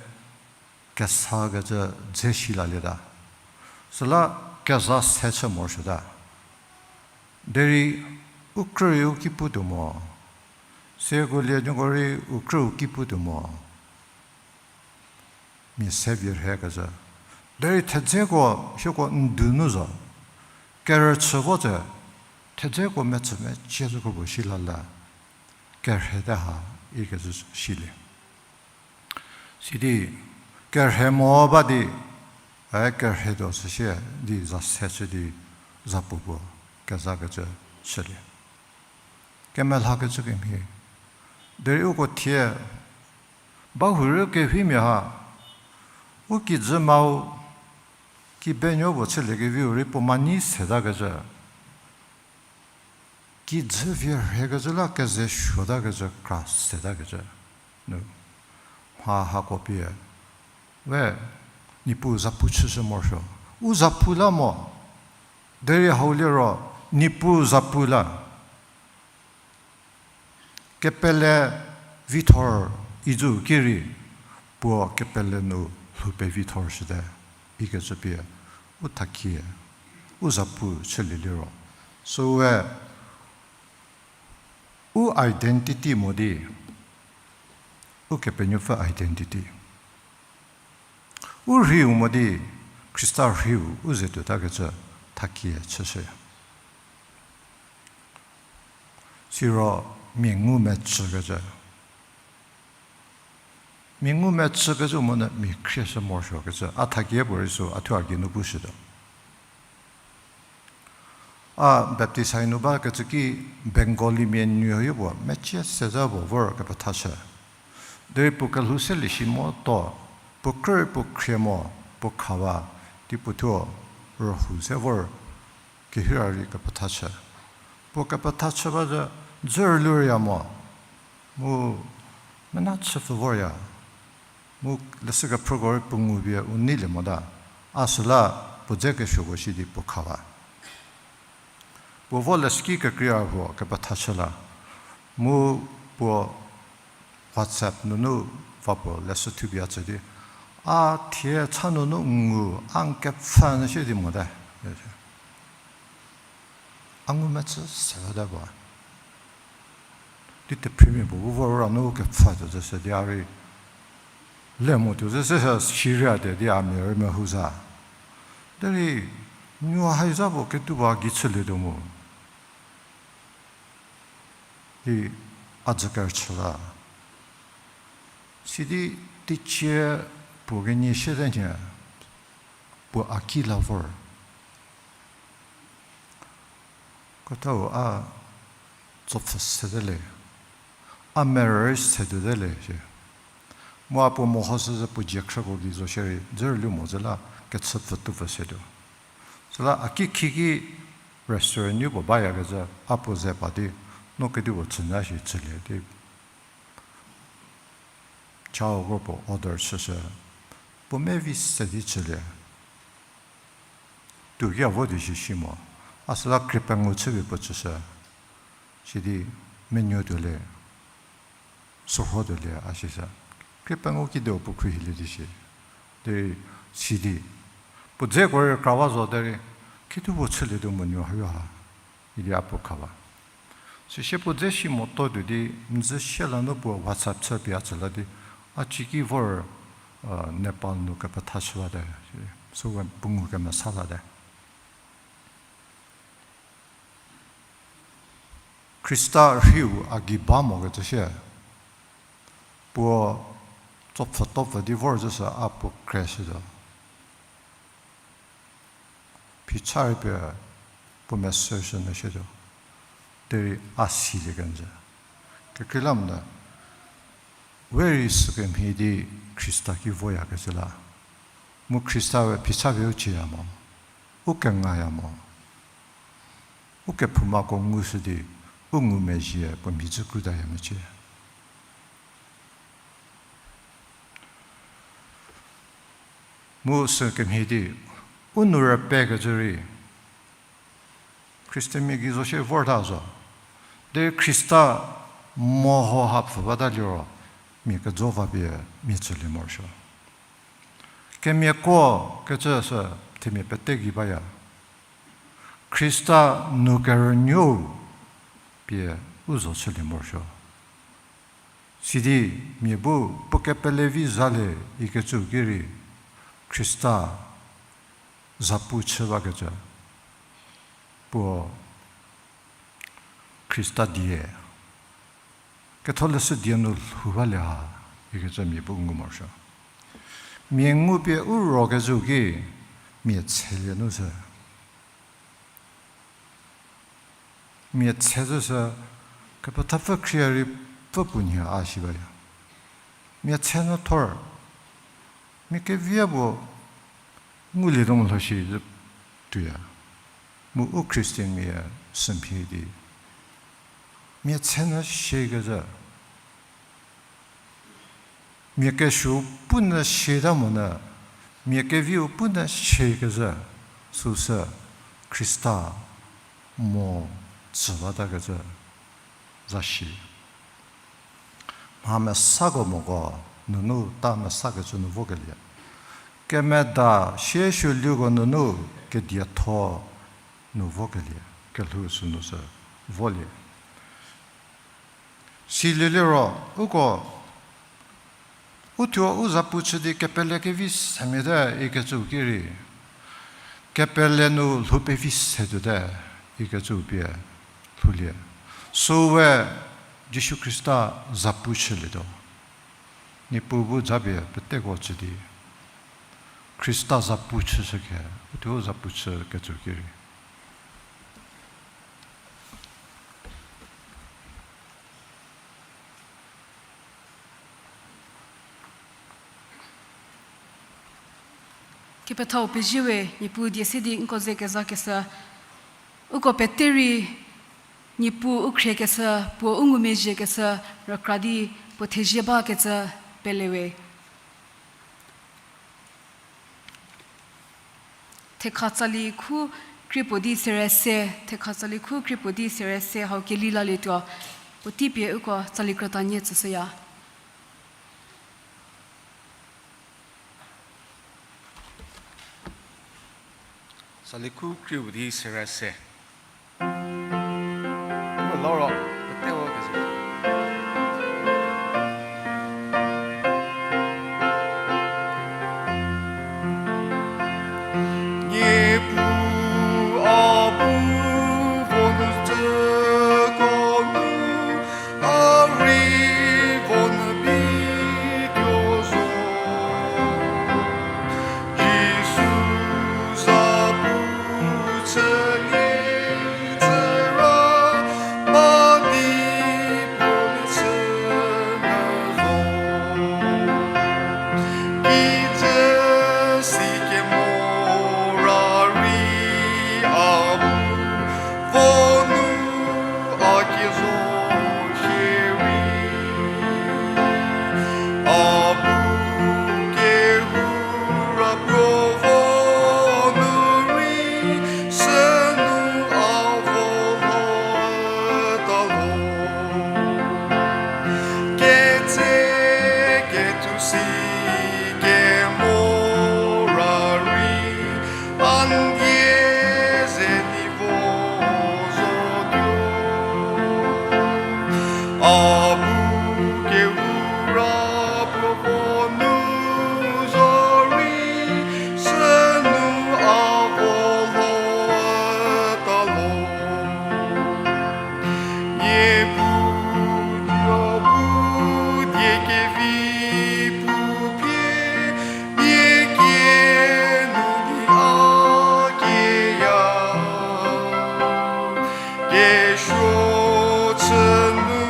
kesakecü dze shi lalieta. Süla keza se chü morosuota. Derei u krü rei u ki putuo mo. Siekolie nieko rei u krü u ki putuo mo. Mia se vi rhekecü. Derei thedzeko hieko ndu nu zo. Kerüchü vo tse, thedzeko metsü mecie zhü kro puo shi lala. Kerhete ha, ikecü silie. Sidi, kerhe mo ba di, e kerhetuo süsie di za se chü di zapu puo kezakecü chülie. Kemelhakecü kemhie. Derei uko thie, bahurü kehimia ha, u kijü mau, kibenuo puo chüliekeviu rei puo mani setakecü. Kijü vie rhekecü la keze suotakecü kra setakecü. Nu, mha hako pie, we, Niepuu zapu chüshü morosuo. U zapu la mo, derei hau liro, Niepuu zapu la. Kepele vithor ijü ki rei, puo kepele nu lhou pevithor shüte, ikecü pie, u thakie, u zapu chülie liro. Süwe, u identity mo di, Ukepenuopfü identity. U rhiu mo di, Khrista rhiu u ze tuotakecü thakie chüshü. Siro mia ngumecükecü. Mia ngumecükecü monyü mia khrieshü morosuokecü. A thakie puorei sü a thuo a geinu pushütuo. A baptist hai nu bakecü ki Bengalimia nuoyo puo mecie seza puo vor kepethachü. Derei puo kelhou selie shi motuo, puo krü puo khrie mo, puo khawa, di puo thuo rühou se vor kehira rei kepethachü. Puo kepethachü ba zü dzürlurya mo, mu mena chüpfü vorya, mu leshü kephrüko rei puo ngupie u neilie mota, a süla puo dze kesuoko shi di puo khawa. Puo vo leshüki kekreiya huo kepethachü la, mu puo WhatsApp nunu va puo leshü thupie a tsü di, a thie cha nunu ngu, a n kepfhü nyü shie di mote. A ngumecü se bata puo. Di tephrimia puo bu vor ra nu kepfhü tuo zü se di a rei le mo tuo zü se, siriate di a mia rei mehou za. Derei nuo hai za puo ketuo ba gei chülietuo mu. Di a dzü kerüchü la. Sidi teicie puo kenie siete nhie, puo a ki la vor. Kotau a tsopfü sete le, a merü se tuote le shie. Mu a puo mehoshü zü puo dzie khrüko gei zo shierei, dzü rüli mo zü la kechüpfü tupfü se tuo. Süla a ki khiki restaurant nu puo bayakezhü, a puo ze pa di, no kedipuo chünyü shi chülie di. Chau kro puo order chüshü, puo mevi se di chülie. Tuo ki a vo di shi shi mo, a süla krie pengou chüpie puo chüshü. Sidi menu tuolie, sürho tuolie a sisü. Krie pengou kidiu puo khruohilie di shi. Derei sidi puo dzeko rei krawa zo derei, kituo puo chülietuo monyü hayo ha. Idi a puo khawa. Süsie puo dze shi motuo tuo di, n dzü sie la nu puo WhatsApp chüpie a tsü la di, a ciki vor, Nepal nu kepethachü bate, süu puo ngu kemesa late. Khrista rhiu a gei ba mokecü sie, puo tsopfü topfü di vor züsü a puo kreshütuo. Phicha rei pie puo mesüshü nyü shütuo. Derei a silie kenjü. Kekreilamonyü, we rei sükemhie di Khrista ki voyakecü la. Mu Khrista we phicha pie u cieya mo, u kengaya mo, u kephoumako ngushü di, u ngumezhie puo mhidzü krutaya mecie. Mu sükemhie di, u nou rüpekecü rei, Khristanmia gei zo shie vorta zo. Derei Khrista meho ha pfü bata liro, mia kejo va pie mia tsülie morosuo. Kemiako kecü sü themia pete gei baya. Khrista nou kerünuou pie u zo chülie morosuo. Sidi mia bu puo kepele vi zalie ikecü ki rei Khrista zapu chü bakecü puo Khrista die, ketholeshü die nu lhou balie ha ikecü mia bu ngu morosuo. Mia ngu pie u rokecü ki mia tshelie nu sü. Mia tshe züsü, kepethapfü khrie rei pfü puo nhie a shi baya. Mia tshe nyü thor, mia kevie puo ngulietuo mo lho shi zü tuoya. Mu u Christianmia sümhie di, mia tshe nyü shiekezhü, mia kesuou punyü shieta monyü, mia keviu punyü shiekezhü, süsü Khrista mo tsü batakecü za shi. Mha mesako moko nunu ta mesakecü nu vokelie, kemeda siesuo luko nunu kedietho nu vokelie, kelhou sünu sü volie. Silieliro, uko, uthuo u zapu chü di kepele kevi semia te ikecü ki rei, Kepele nu lhou pevi se tuote, ikecü pie lhoulie. Süu we Jisu Khrista zapu chülietuo. Niepuu bu japie peteko chü di Khrista zapu chüshükhe, uthuo zapu chü kecü ki rei. Kepethau pezie we, Niepuu die se di nko ze kezakeshü. Uko pete rei Niepuu u khriekeshü, puo u ngumezhiekeshü rükra di puo thezie bakecü pele we. Thekha tsali khu krie puo di sere se, thekha tsali khu krie puo di sere se hau keli lalietuo, puotei pie uko tsali krüta nie tsüshüya. Tsali khu krie puo di sere se. Uko la ro, pete vo kezü. Niepuu a bu vo nu tsüko nu, a rei vo nu bituo zo. Jisu zapu chülie tsüra, pa di puo chü nyü zo. Kijü si kemo ra rei a bu vo nu a kie zo shierei. A bu kehou ra puo vo nu rei, sünu a vo lhota lo. Ketse kethu si kemo ra rei, a n die ze di vo zotuo. A bu kehou ra puo vo nu zo rei, sünu a vo lhota lo. Niepuu, Niepuu die kevi pu pie, nie kie nu di a kieya. Kesuo chü nu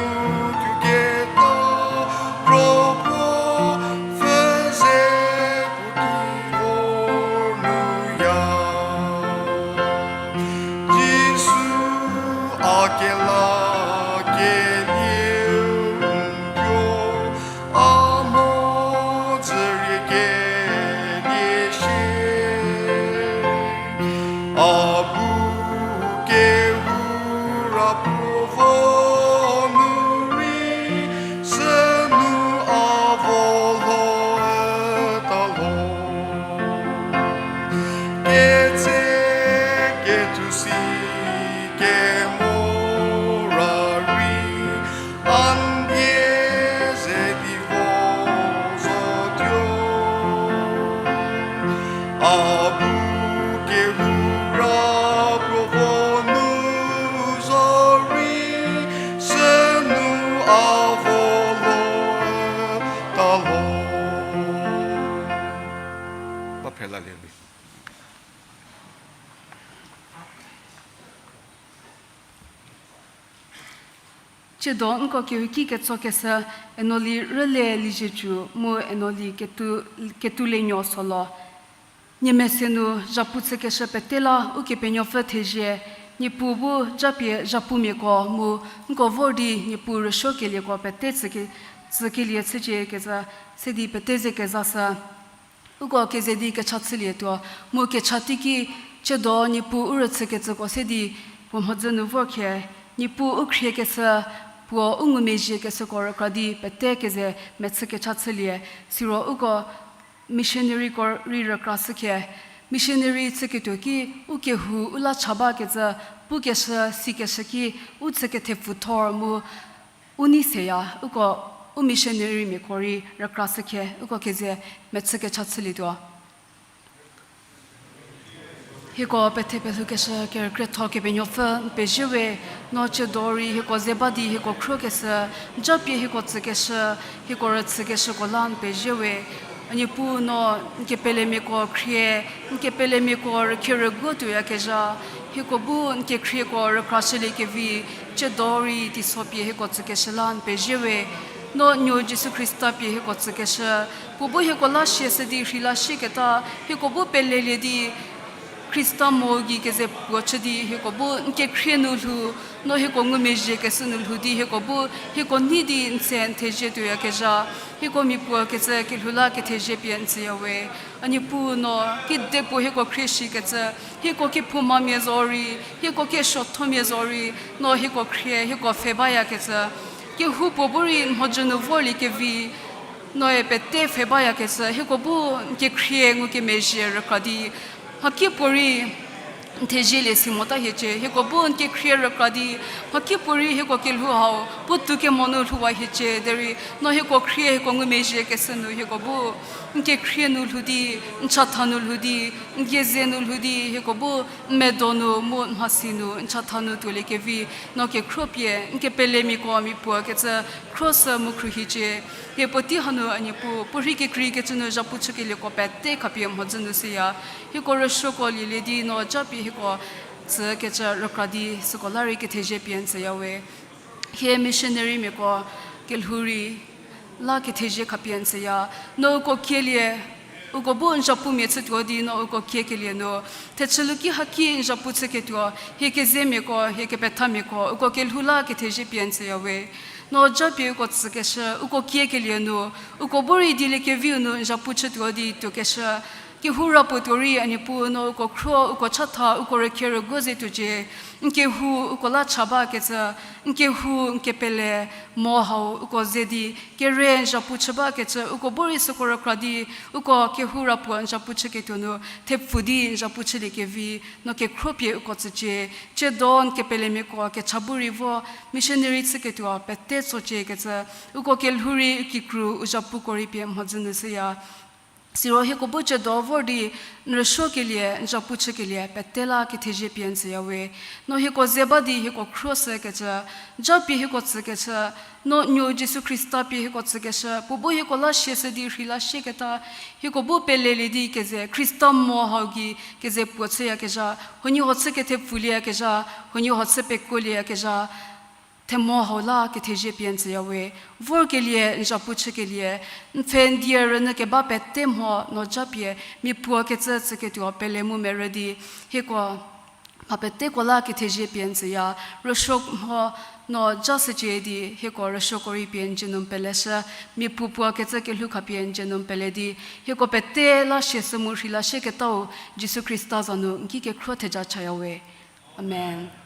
tuo keta, kro puo pfü ze pu ki vor nu ya. Jisu a kela kediu n tuo, a mhodzü rei kelie shie. A bu kehou ra puo vo nu rei, sünu a vo lhota lo. Ketse kethu si kemo ra rei, a n die ze di vo zotuo. A bu kehou ra puo vo nu zo rei, sünu a vo lhota lo. Ba phela lie rei. Tsiedo nko kehouki ketsokeshü Enoli Rüle Liezietsu mu Enoli Ketu, Ketulenuo Solo. Nie mese nu zhapu chükeshü pete la Ukepenuopfü thezie, Niepuu bu japie zhapumiako mu nko vor di Niepuu rüsuokelieko pete tsüke, tsükelie chücie kecü se di pete ze kezashü. Uko keze di kecha chülietuo, mu kecha teiki tsiedo Niepuu u rüchükecüko se di puo mhodzü nu vor khe, Niepuu u khriekeshü, puo u ngumezhiekeshüko rükra di pete keze mechü kecha chülie, siro uko missionaryko rei rükra shükhe. Missionary chüketuo ki u kehou u la cha bakecü pukeshü sikeshü ki u chü kethepfu thor mu u nei seya, uko u missionarymiako rei rükra shükhe, uko keze mechü kecha chülietuo. Hieko pethe pelhoukeshü kerükrietho Kepenuopfü n pezie we, no tsiedo rei hieko ze ba di hieko khruokeshü, japie hieko tsükeshü, hieko rüchükeshüko la n pezie we. A Niepuu no n kepelemiako khrie, n kepelemiako rükhie rüguo tuoyakezha, hieko bu n kekhrieko rükrashüliekevi, tsiedo rei teiso pie hieko tsükeshü la n pezie we. No nuo Jisu Khrista pie hieko tsükeshü, puo bu hieko la siashü di rheila sieketa, hieko bu pelelie di, Khrista mo gei keze puo chü di hieko bu n kekhrie nu lhou, no hieko ngumezhiekeshü nu lhou di hieko bu, hieko nei di n tse n thezie tuoyakezha, hieko mia puo kecü kelhou la kethezie pie n tsüya we. A Niepuu no, kidepuo hieko khrie shikecü, hieko kephoumamia zo rei, hieko kesuothomia zo rei, no hieko khrie, hieko pfhe bayakecü, kehoupuo bu rei n mhodzü nu vorliekevi, noe pete pfhe bayakecü, hieko bu n kekhrie ngukemezhie rükra di, mhakipuorei n thezielie si mota hiecie, hieko bu n kekhrie rükra di, mhakipuorei hieko kelhou hau puotou kemo nu lhouwa hiecie, derei no hieko khrie hieko ngumezhiekeshü nu hieko bu n kekhrie nu lhou di, n chatha nu lhou di, n keze nu lhou di, hieko bu n medo nu mu n mhasi nu, n chatha nu tuoliekevi, no kekhruo pie n kepelemiako mia puo kecü khruoshü mu khruohi hiecie. Hie puotei hanu a Niepuu, puorhi kekreikecü nu zhapu chükelieko pete khapie mhodzü nu shüya. Hieko rüsuoko lielie di no japie hieko tsükecü rükra di süko la rei kethezie pie n tsüya we. Hie missionarymiako kelhou rei la kethezie khapie n tsüya. No uko kielie, uko bu n zhapumia chütuo di no uko kiekelie nu, thechülu ki haki n zhapu chüketuo, hie kezemiako, hie kepethamiako, uko kelhou la kethezie pie n tsüya we. No japie uko tsükeshü, uko kiekelie nu, uko bu rei dieliekeviu nu n zhapu chütuo di tuokeshü, kehou ra puo tuo rei a Niepuu no uko khruo, uko chatha, uko rükhie rüguo ze tuocie, n kehou uko la cha bakecü, n kehou n kepele mo hau uko ze di kere n zhapu chü bakecü, uko bu rei süko rükra di, uko kehou ra puo n zhapu chüketuo nu thepfu di n zhapu chüliekevi, no kekhruo pie uko tsücie. Tsiedo n kepelemiako kecha bu rei vo, missionary chüketuo pete tsociekecü, uko kelhou rei u kikru u zhapuko rei pie mhodzü nu shüya. Siro hieko bu tsiedo vor di n rüsuokelie, n zhapu chükelie pete la kethezie pie n tsüya we. No hieko ze ba di hieko khruoshükecü, japie hieko tsükeshü, no nuo Jisu Khrista pie hieko tsükeshü, puo bu hieko la siashü di rheila sieketa, hieko bu pelelie di keze Khrista mo hau gei keze puo chüyakezha, huoniehuo chü kethepfulieyakezha, huoniehuo chü pekuolieyakezha, themo hau la kethezie pie n tsüya we. Vorkelie, n zhapu chükelie, n pfhe n die rünyü keba pete mho no japie mia puo kecü tsüketuo pele mu merü di, hieko mha peteko la kethezie pie n tsüya. Rüsuo mho no ja shücie di hieko rüsuoko rei pie n dzie nu n peleshü, mia puo puo kecü kelhou khapie n dzie nu n pele di, hieko pete la siashü mu rheila sieketau Jisu Khrista za nu n ki kekhruo theja chaya we. Amen.